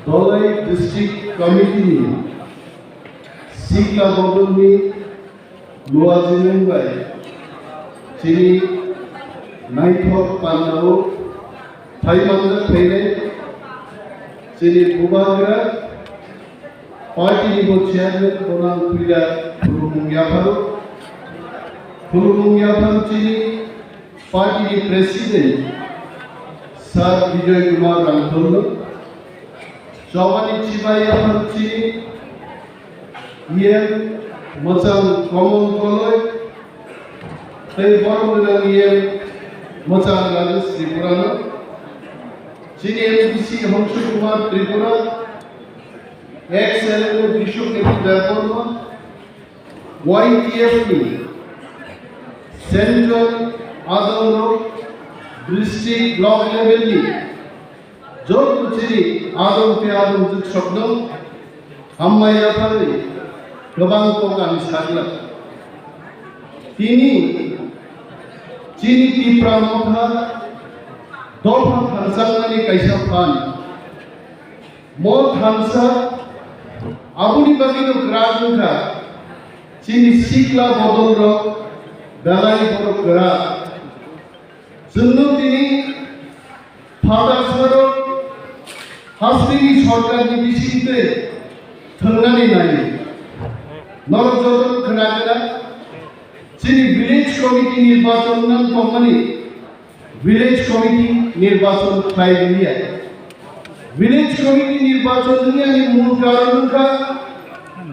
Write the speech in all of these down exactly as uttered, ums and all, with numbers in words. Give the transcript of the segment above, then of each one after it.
Dholai District Committee ni Sikla Bodolni Luajimung bai chini naithok pannao phai manjak phainai chini bubagra party ni bo chairman bonang puila khulumung yapharo. Khulumung yapharo chini party ni president Sir Bijoy Kumar Rangkhol no, chobani chibai yapharo chini E M mwchang Komol Koloi, tei borom gwnang E M mwchang Rajesh Tripura no, chini M D C Hongshu Kumar Tripura, ex M L A Bishnu Debbarma, Y T F ni Central adong rok, district block level ni joto chini adong tei adong jwk sokno hambai yapharwi kwbang kok ang sakla. Tini chini Tipra Motha dopha thansangnani kaisa phan. Mo thansa aboni bagwi no kwrak wngkha chini sikla bodol rok belai borok kwrak. Chwngno tini phatar sarok hasteni sorkarni bisingtwi thwngnani nai. Norok joto khna khna chini village committee nirbachon nang tongmani, village committee nirbachon khlai liya. Village committee nirbachon wngya ni mul karon wngkha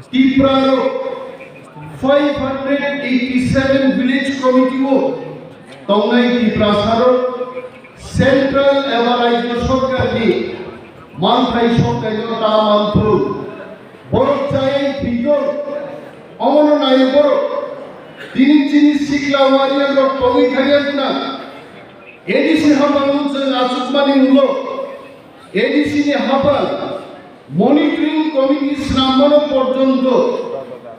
Tipra rok five hundred eighty seven village committee o tongnai Tiprasa rok central eba rajyo sorkar ni manthai soktai no ta manthung. Borok chayai thwitong, omono naio borok. Tini chini sikla warrior rok tongwi thangya gwnang. A D C haphango chwng achukmani ulo A D C ni haphang monitoring committee snamano porjonto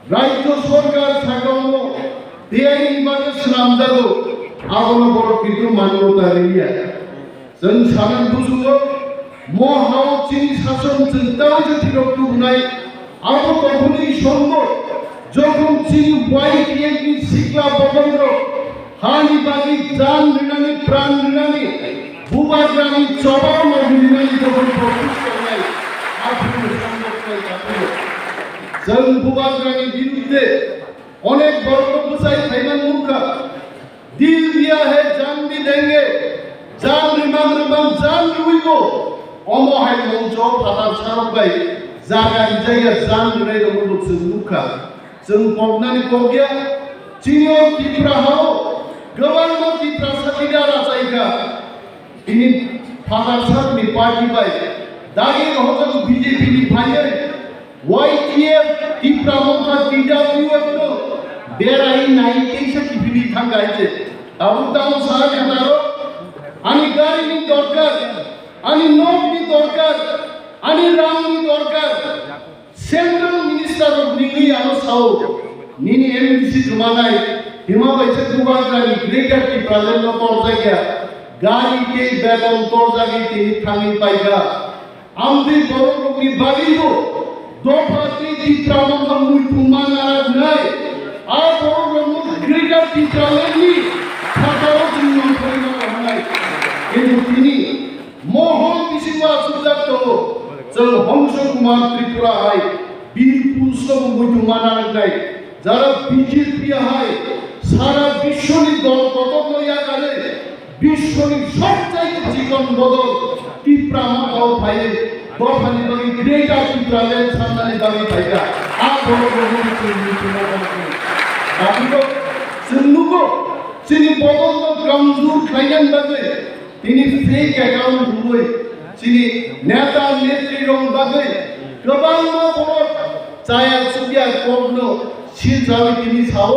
rajyo sorkar sakao tiyari bagwi snamjago, abono borok kintu manyota rwya. Chwng sanani busugo mo hao chini sason chwng tei se thwirok tubunai. Abo tongphuru isongo jokhon chini Y T F ni sikla bodolrok hani bagwi jan rinani, pran rinani, bubagrani chobao no rinani jokhon protest khainai, aphuru sango khlai aphuru. Chwng bubagrani birudde onek borok bwsai khaimani wngkha. Dil diya hai jaan bhi denge, jaan rimang rimang jaan rwibo. Omo hai mungjo phatar sarok bai jaga rijaya jaan rwnai rokno chwng nukha. Chwng koknani kokya, chini o Tripura hao kwbangma Tiprasa leader achaikha. Ini phatar sarni party bai dagi rohorjago B J P ni phaiwi Y T F Tipra Motha T W F no berai nai teisa kiphilwi thangkha hai se. Tabuk tamo sa khataro ani gari ni dorkar, ani nok ni dorkar, ani rang ni dorkar. Central Minister rok nini ano sao, nini M D C kwmanai, hima bai se Bubagrani Greater Tipraland no torjakya, gari tei beton torjagwi tini thangwi paikha. Amtwi borok rokni bagwi bo dopha tei Tipra Motha muitu manaroknai, a borok rokno Greater Tipraland ni phataro chwng nongkhorwi mano hwnai. Kintu tini Mohon bisingo achukjak tongo. Chwng Hongso Kumar Tripura hai Bir Purush no bo muitu mana nangnai. Jara B J P hai sara biswni dol kotorno yakarwi biswni sobchaite chikon bodol Tipra Mothao phaiwi dophani bagwi Greater Tipraland sanani bagwi phaikha. A borok rokno chwng muitu mana nangnai. Dabuno chwng nugo chini bodolno kamjor khlainani bagwi Tini fake account rwui chini neta netri rok bagwi kwbangma borok chaya chukya kokno silchawi tini sao,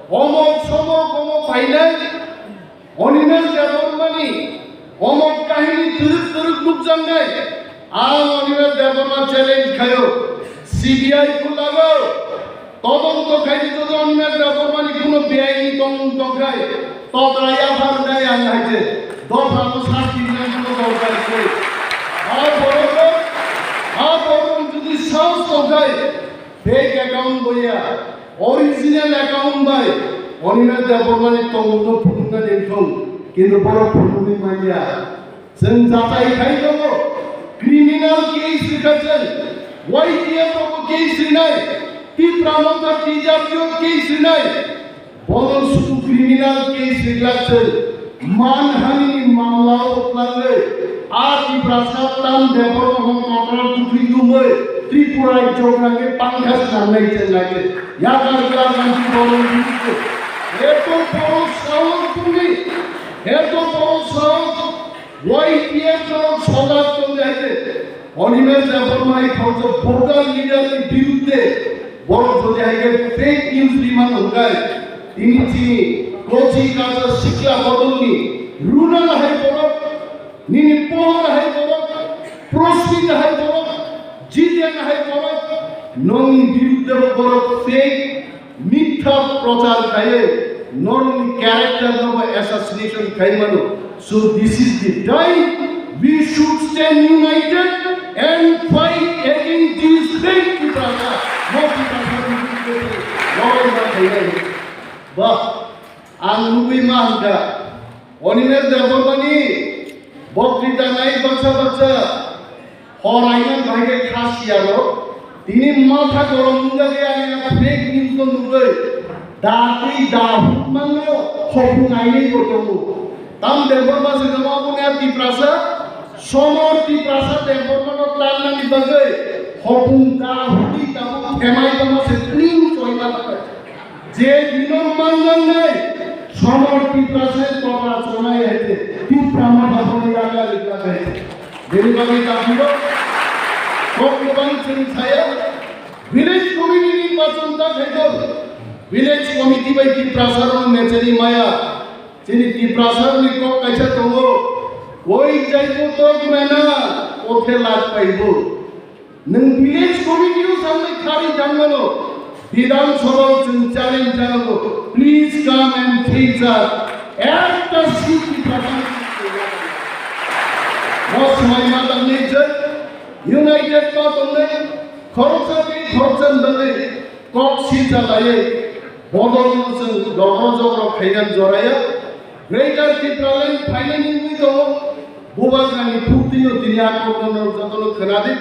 omok somok omo phainai Animesh Debbarmani omok kahini twrwk twrwk nukjaknai. Ang Animesh Debbarma challenge khaio, C B I kulago. Todonto khaidi jodi Animesh Debbarmani kuno beaini tongmung tongkhai, todra yaphar wngnai ang hai se, dophano sakti wngnai kuno dorkar se. Aro borok Okhai, fake account boya, original account bai, Animesh Debbarmani tongmungno phunukna dengthung, kintu borok phunukwi manya. Chwng jachai khai tongo, criminal case rikha chwng, Y T F rogo case rinai, Tipra Motha T W case rinai, bono sudu criminal case rijak se, manhani ni mamla o twlangwi, a Tiprasa tam Debbarma no kotor dukhi tumwi, Tripura rajyo grami pangkha swnamnai chengnai se, yakar kar manti bono dukhi. Eto boro sahos tumi, eto boro sahos, Y T F no sodak tongnai se. Animesh Debbarma hai khoroksa vocal leader ni birudde borok jodi hai khe fake news rima nongkhai, tini chini kochi kacha sikla bodolni Runal hai borok, nini Pohor hai borok, Prosmita hai borok, Jiten hai borok, nongni birudde bo borok fake Mitha prochar khaiwi norokni character no bo assassination khai mano. So this is the time we should stand united and fight against this fake Tiprasa. No Tiprasa ni biruddhe lorai ma khainai. Ba, ang nugwi ma hwnkha. Animesh Debbarmani boktwita nai baksa baksa hor aiman bahai khe kha siyarok. Tini matha gorom wngjagwi ani a fake news no nugwi da twi da huk manno hopung ainwi bo tongo. Tam Debbarma se jama aboni a Tiprasa, somor Tiprasa Debbarma no tannani bagwi hopung da hukni tabuk themai tongma se kring choima tongkha. Je bino manjaknai, somor Tiprasa se tokra chonai hai se, Tipra Motha hwnwi yaga rikha hai se. Bini bagwi dakhilo, kok kwbang chwng saya, village committee ni bachon ta khaito, village committee bai Tiprasa rok mechani maya, chini Tiprasa rok ni kok kaisa tongo, koi jaibo tok mena, kothe lak paibo. Nwng village committee o samwi khari thangmano, Bidhan Sabha o chwng challenge janago, please come and face us. Ekta seat ni thangmani. Mo swmai ma tangni je united ma tongnai, khoroksa tei khoroksa ni bagwi kok sita laiwi bodolno chwng dokro jokro khainan joraya. Greater Tipraland phainani wngwi tongo, Bubagrani phuktino tini a kokno jotono khwnadi.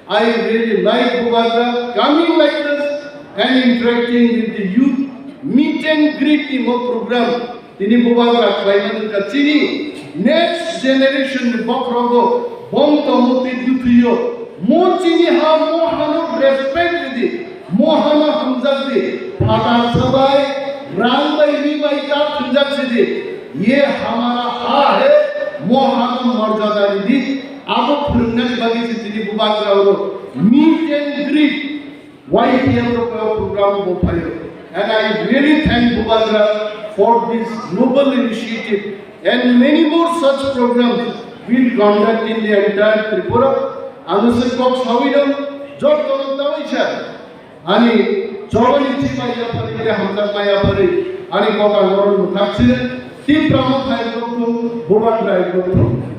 I really like Bubagra coming like this and interacting with the youth. Meet and greet ni mo program tini Bubagra khlaimani wngkha. Chini next generation ni bokhorogo bong tongmo tei bwtwio mo chini ha mo hano respect ridi, mo hano hamjakdi, phatar sabai, rang bai, ri bai ta thwngjak sidi, ye hamara ha hai, mo hano morjada ridi. Abo phwrwngnani bagwi se tini Bubagra oro meet and greet Y T F rok program bo phaio. And I really thank Bubagra for this noble initiative and many more such programs will conduct in the entire Tripura. Ang se kok sawi dong, jotto tawi sa. Ani chobani chibai ya phari, hamjak maya phari, ani kok ang oro muthak sire, Tipra Motha hai rok thung, Bubagra hai rok thung.